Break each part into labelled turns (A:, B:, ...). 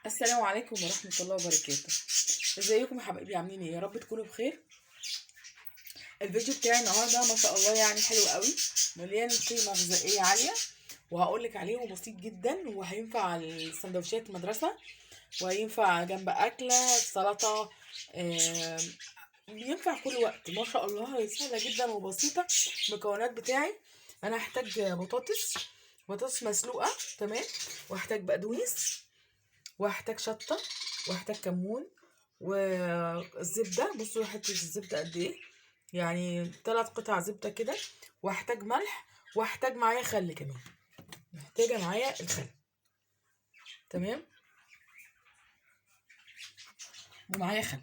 A: السلام عليكم ورحمة الله وبركاته. ازيكم يا حبايبي، عاملين ايه؟ يا رب تكونوا بخير. الفيديو بتاعي النهارده ما شاء الله يعني حلو قوي، مليان قيمة غذائية عالية، وهقول لك عليه وبسيط جدا، وهينفع السندوتشات المدرسة، وهينفع جنب اكله سلطة، بينفع كل وقت ما شاء الله. سهلة جدا وبسيطة. المكونات بتاعي انا هحتاج بطاطس مسلوقة، تمام، وهحتاج بقدونس، وهحتاج شطه، وهحتاج كمون، والزبده. بصوا حتة الزبدة قد ايه، يعني 3 قطع زبدة كده. وهحتاج ملح، وهحتاج معايا خل كمان، محتاجه معايا الخل، تمام، ومعايا خل.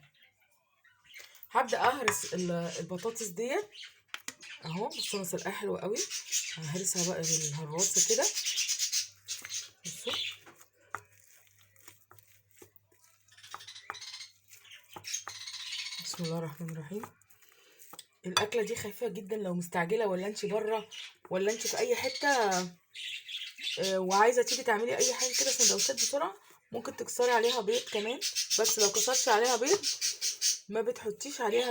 A: هبدا اهرس البطاطس ديت اهو. بصوا انا سلقاها حلوة قوي، ههرسها بقى بالهراسه كده. بصوا بسم الله الرحمن الرحيم. الاكلة دي خفيفة جدا، لو مستعجلة ولا انت بره ولا انت في اي حتة وعايزه تيجي تعملي اي حاجة كده سندوتشات بسرعة، ممكن تكسري عليها بيض كمان. بس لو كسرتي عليها بيض ما بتحطيش عليها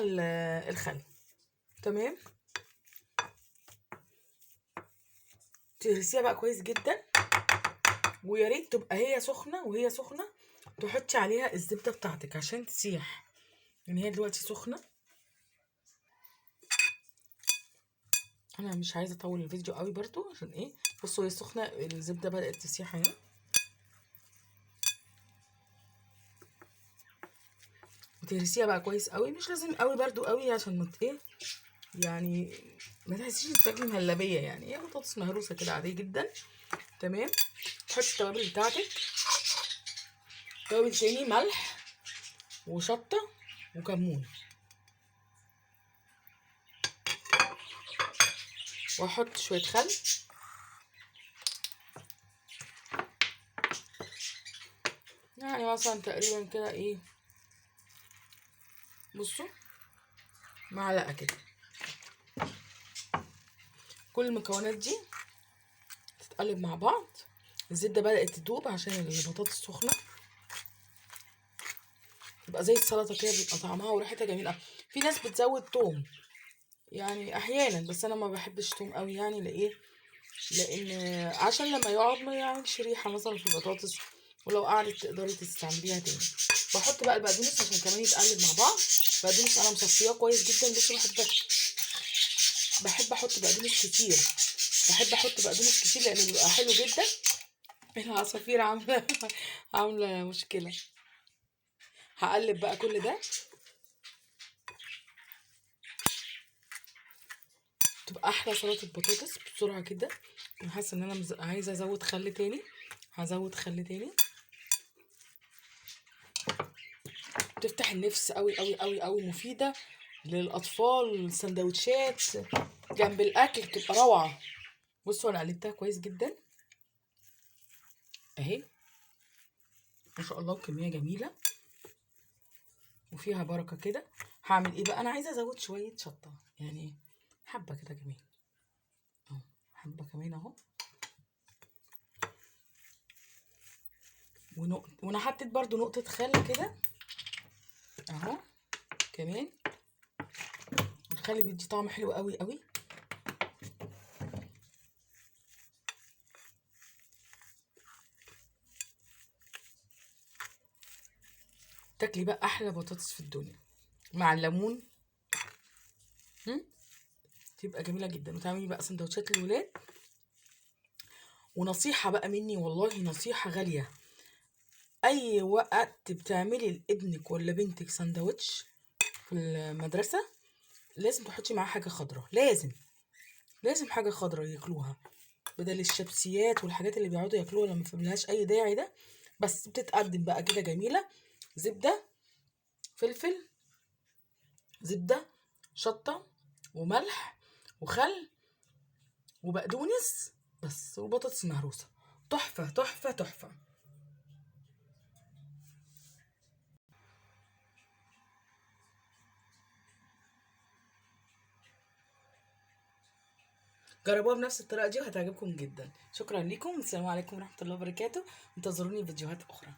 A: الخل، تمام. تهرسيها بقى كويس جدا، ويا ريت تبقى هي سخنة، وهي سخنة تحطي عليها الزبدة بتاعتك عشان تسيح، يعني هي دلوقتي سخنة. انا مش عايزه اطول الفيديو قوي برضو عشان ايه. بصوا هي سخنة، الزبدة بدات تسيح اهي. وتهرسيها بقى كويس قوي، مش لازم قوي برضو قوي عشان ما ايه يعني ما تحسيش ان بتاكلي مهلبية، يعني هي بطاطس مهروسه كده عادية جدا، تمام. تحطي التوابل بتاعتك، توابل تاني ملح وشطه وكمون، واحط شوية خل، يعني مثلا تقريبا كده ايه، بصوا معلقه كده. كل المكونات دي تتقلب مع بعض. الزبدة بدات تدوب عشان البطاطس سخنة، تبقى زي السلطة كده، بيبقى طعمها وريحتها جميلة. في ناس بتزود توم يعني احيانا، بس انا ما بحبش توم قوي، يعني لايه؟ لان عشان لما يقعد ما يعملش ريحه مثلا في البطاطس، ولو قعدت تقدري تستعمليها تاني. بحط بقى البقدونس عشان كمان يتقلب مع بعض. بقدونس انا مصفياه كويس جدا. بصوا بحب احط بقدونس كتير، بحب احط بقدونس كتير لانه بيبقى حلو جدا. العصافير عامله مشكلة. هقلب بقى كل ده، تبقى احلى سلطة بطاطس بسرعة كده. انا حاسه ان انا عايزه ازود خل تاني، هزود خل تاني. بتفتح النفس قوي قوي قوي قوي، مفيدة للاطفال، سندوتشات جنب الاكل بتبقى روعه. بصوا انا قلبتها كويس جدا اهي ما شاء الله، كمية جميلة وفيها بركة كده. هعمل ايه بقى؟ انا عايزه ازود شوية شطه، يعني حبه كده كمان اهو، حبه كمان اهو. وانا حطيت برضو نقطة خل كده اهو كمان. الخل بيدي طعم حلو قوي قوي. تاكلي بقى احلى بطاطس في الدنيا مع الليمون، تبقى جميلة جدا. وتعملي بقى سندوتشات للولاد. ونصيحة بقى مني، والله نصيحة غالية، اي وقت بتعملي لابنك ولا بنتك سندوتش في المدرسة لازم تحطي معاه حاجة خضراء، لازم حاجة خضراء ياكلوها بدل الشيبسيات والحاجات اللي بيقعدوا ياكلوها لما ملهاش اي داعي. ده بس بتتقدم بقى كده جميلة، زبدة، فلفل، زبدة، شطه، وملح، وخل، وبقدونس بس، وبطاطس مهروسه. تحفة تحفة تحفة. جربوها بنفس الطريقة دي وهتعجبكم جدا. شكرا لكم، والسلام عليكم ورحمة الله وبركاته. انتظروني في فيديوهات اخرى.